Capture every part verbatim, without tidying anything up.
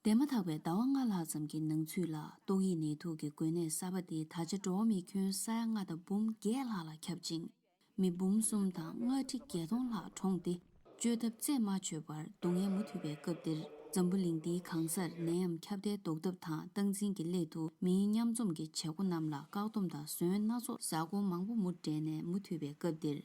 འདས་མ་ཐག་པའི་ཟླ་བ་ལྔ་ལྷག་ཙམ་གྱི་ནང་ཚུད་ལ་ཏོག་དབྱིབས་ནད་དུག་གི་འགོས་ནད་གསར་པ་དེ་ད་ཆ་འགྲོ་བ་མིའི་ཁྱོན་ས་ཡ་ལྔ་དང་འབུམ་བརྒྱད་ལྷག་ལ་ཁྱབ་ཅིང་། མི་འབུམ་གསུམ་དང་ལྔ་ཁྲི་བརྒྱད་སྟོང་ལྷག་གྲོངས་ཏེ། བཅོས་ཐབས་རྩད་མ་ཆོད་པར་སྡུག་བསྔལ་མུ་མཐུད་པའི་སྐབས་འདིར། འཛམ་བུ་གླིང་འདིའི་གང་སར་ནད་ཡམས་ཁྱབ་གདལ་ཟློག་ཐབས་དང་སྟངས་འཛིན་གྱི་སླད་དུ་མིའི་མཉམ་འཛོམས་ཀྱི་བྱེད་སྒོ་རྣམས་ལ་བཀག་སྡོམ་དང་ཟོན་སྣ་ཚོགས་གཟའ་འཁོར་མང་པོ་མུ་འབྲེལ་ནས་མུ་མཐུད་པའི་སྐབས་འདིར།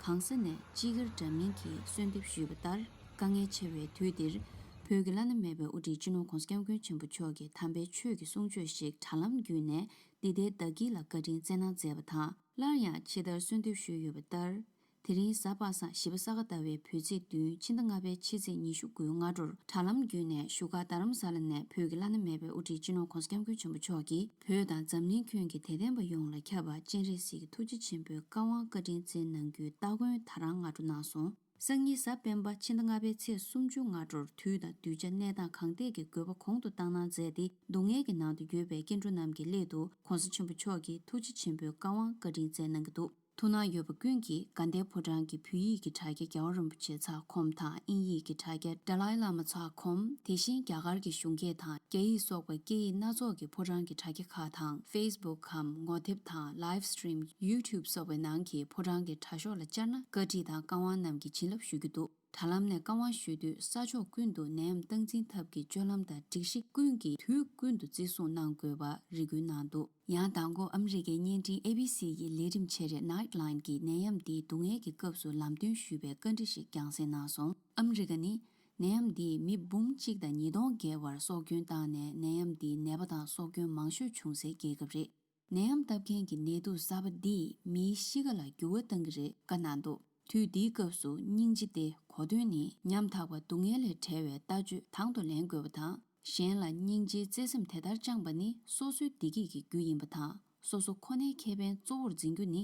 གང་ས་ནས་སྤྱི་སྒེར་འདྲ་མིན་གྱིས་གསོལ་འདེབས་ཞུས་པ་ལྟར། དཀའ་ངལ་ཆེ་བའི་དུས་འདིར། བོད་ཀྱི་བླ་ན་མེད་པའི་དབུ་ཁྲིད་སྤྱི་ནོར་༸གོང་ས་༸སྐྱབས་མགོན་ཆེན་པོ་མཆོག་གིས་དམ་པའི་ཆོས་ཀྱི་གསུང་ཆོས་ཤིག་དྲ་ལམ་བརྒྱུད་ནས་འདི་ཟླའི་ཟླ་དཀྱིལ་ལ་བཀའ་དྲིན་སྩལ་གནང་མཛད་པ་དང་། སླར་ཡང་ཕྱི་ཟླར་གསོལ་འདེབས་ཞུས་ཡོད་པ་ལྟར། དེ་རིང་གཟའ་པ་སངས་བཞི་པ་ས་ག་ཟླ་བའི་བོད་ཚེས་བདུན་ཕྱི་ཟླ་ལྔ་པའི་ཕྱི་ཚེས་ཉི་ཤུ་དགུའི་སྔ་དྲོར་དྲ་ལམ་བརྒྱུད་ནས་བཞུགས་སྒར་རྡ་རམ་ས་ལ་ནས་བོད་ཀྱི་བླ་ན་མེད་པའི་དབུ་ཁྲིད་སྤྱི་ནོར་༸གོང་ས་༸སྐྱབས་མགོན་ཆེན་པོ་མཆོག་གིས་བོད་དང་འཛམ་གླིང་ཁྱོན་གྱི་དད་ལྡན་པ་ཡོངས་ལ་ཁྱབ་པ་སྤྱན་རས་གཟིགས་ཀྱི་ཐུགས་རྗེ་ཆེན་པོའི་བཀའ་དབང་བཀའ་དྲིན་སྩལ་གནང་རྒྱུའི་སྟ་གོན་ད་རང་སྔ་དྲོ་གནང་སོང་། སང་ཉིན་གཟའ་སྤེན་པ་ཕྱི་ཟླ་ལྔ་པའི་ཚེས་སུམ་ཅུ་སྔ་དྲོར་དུས་དང་གདུལ་བྱ་གནས་སྟངས་གང་ཐད་ཀྱི་དགོས་པ་གོང་དུ་བཏང་གནང་མཛད་དེ། སྡུག་བསྔལ་གྱི་ནང་དུ་ཡོད་པའི་སྐྱེ་འགྲོ་རྣམས་ཀྱི་སླད་དུ་༸གོང་ས་ཆེན་པོ་མཆོག་གིས་ཐུགས་རྗེ་ཆེན་པོའི་བཀའ་དབང་བཀའ་དྲིན་སྩལ་གནང་གི་འདུག་ཐུགས་སྣང་ཡོད་པ་ཀུན་གྱིས་དགའ་ལྡན་ཕོ་བྲང་གི་བོད་ཡིག་གི་དྲ་རྒྱ་རྒྱལ་བ་རིན་པོ་ཆེ་ཚགས་ཁོམ་དང་དབྱིན་ཡིག་གི་དྲ་རྒྱ་Dalai Lama ཚགས་ཁོམ། དེ་བཞིན་རྒྱ་གར་གྱི་གཞུང་སྐད་དང་རྒྱ་ཡིག་སོགས་པ་སྐད་ཡིག་སྣ་ཚོགས་ཀྱི་ཕོ་བྲང་གི་དྲ་རྒྱ་ཁག་དང་Facebook་གམ་ངོ་དེབ་དང་Live Stream YouTube་སོགས་པའི་ནང་གི་ཕོ་བྲང་གི་དྲ་ཤོག་ལ་བཅར་ན་བཀའ་ཁྲིད་དང་བཀའ་དབང་རྣམས་ཀྱི་བྱིན་རླབས་ཞུ་རྒྱུ་འདུག་དྲ་ལམ་ནས་བཀའ་དབང་ཞུ་དུས་ས་ཕྱོགས་ཀུན་ཏུ་ནད་ཡམས་སྟངས་འཛིན་ཐབས་ཀྱི་སྤྱོད་ལམ་དང་སྒྲིག་གཞི་ཀུན་གྱིས་དུས་ཀུན་ཏུ་བརྩི་སྲུང་གནང་དགོས་པ་རེ་སྐུལ་གནང་འདུག་ཡང་མདང་དགོང་ཨ་མི་རི་ཀའི་བརྙན་འཕྲིན་ཨེ་བི་སི་ཡི་ལས་རིམ་བྱེད་རིགས་Nightline་གྱིས་ནད་ཡམས་འདིའི་སྡུག་བསྔལ་གྱི་སྐབས་སུ་ལམ་སྟོན་ཞུས་པའི་བཀའ་འདྲི་ཞིག་རྒྱང་སྲིང་གནང་སོང་། ཨ་མི་རི་ཀ་ནི་ནད་ཡམས་འདིས་མི་འབུམ་གཅིག་དང་ཉིས་སྟོང་བརྒལ་བར་སྲོག་སྐྱོན་བཏང་ནས་ནད་ཡམས་འདིས་ནད་པ་དང་སྲོག་སྐྱོན་མང་ཤོས་བྱུང་སའི་རྒྱལ་ཁབ་རེད། ནད་ཡམས་བཏབ་མཁན་གྱི་ནད་དུག་གསར་པ་འདིས་མིའི་གཤིས་ཀ་ལ་འགྱུར་བ་གཏང་གི་རེད་བཀའ་གནང་འདུག་དུས་འདིའི་སྐབས་སུ་སྙིང་རྗེ་སྟེ་གོ་དོན་ནི་ཉམ་ཐག་པ་སྡུག་བསྔལ་ལས་བྲལ་བའི་ལྟ་སྤྱོད་དང་དུ་ལེན་དགོས་པ་དང་། གཞན་ལ་སྙིང་རྗེའི་བརྩེ་སེམས་དེ་ལྟར་བཅངས་པ་ནི་སོ་སོའི་བདེ་སྐྱིད་ཀྱི་རྒྱུ་ཡིན་པ་དང་། སོ་སོ་ཁོ་ནའི་ཁེ་ཕན་གཙོ་བོར་འཛིན་རྒྱུ་ནི།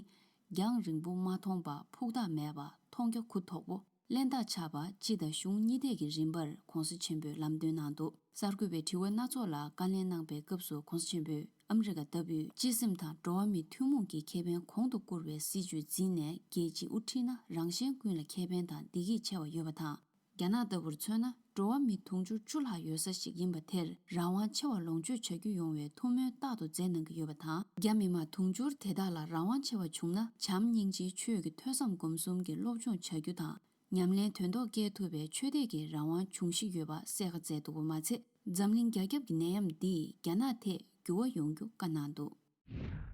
རྒྱང་རིང་པོ་མ་མཐོང་པ་ཕུགས་ཐག་མེད་པ་མཐོང་རྒྱ་གུ་དོག་པོ། གླེན་རྟགས་ཆགས་པ་སྤྱི་དང་གཞུང་གཉིས་ཐད་ཀྱི་རིམ་པར་༸གོང་ས་ཆེན་པོས་ལམ་སྟོན་གནང་འདུག་གསར་འགོད་པའི་དྲི་བ་སྣ་ཚོགས་ལ་བཀའ་ལན་གནང་པའི་སྐབས་སུ་༸གོང་ས་ཆེན་པོས་ཨ་མི་རི་ཀ་ལྟ་བུས་སྤྱི་སེམས་དང་འགྲོ་བ་མིའི་ཐུན་མོང་གི་ཁེ་ཕན་གོང་དུ་བཀུར་བའི་སྲིད་བྱུས་འཛིན་ནས་རྒྱལ་སྤྱིའི་དབུ་ཁྲིད་ན་རང་གཞན་ཀུན་ལ་ཁེ་ཕན་དང་བདེ་སྐྱིད་ཆེ་བ་ཡོད་པ་དང་། རྒྱ་ནག་ལྟ་བུར་མཚོན་ན་འགྲོ་བ་མི་དུང་ཕྱུར་བཅུ་ལྷག་ཡོད་ས་ཞིག་ཡིན་པ་དེར་རང་དབང་ཆེ་བ་ལོངས་སྤྱོད་བྱ་རྒྱུ་ཡོང་བའི་ཐུགས་སྨོན་རྟག་ཏུ་མཛད་གནང་གི་ཡོད་པ་དང་། རྒྱ་མི་དམངས་དུང་ཕྱུར་དེ་དག་ལ་རང་དབང་ཆེ་བ་བྱུང་ན་བྱམས་སྙིང་རྗེའི་ཆོས་ཀྱི་ཐོས་བསམ་སྒོམ་གསུམ་གྱི་སློབ་སྦྱོང་བྱ་རྒྱུ་དང་། ཉམས་ལེན་དོན་ཐོག་སྐྱེལ་ཐུབ་པའི་ཆོས་དད་ཀྱི་རང་དབང་འབྱུང་གཞི་ཡོད་པ་གསལ་ཁ་མཛད་འདུག་པ་མ་ཚད། འཛམ་གླིང་རྒྱ་ཁྱབ་ཀྱི་ནད་ཡམས་འདིས་རྒྱ་ནག་ཐད་འགྱུར་བ་ཡོང་རྒྱུ་བཀའ་གནང་འདུག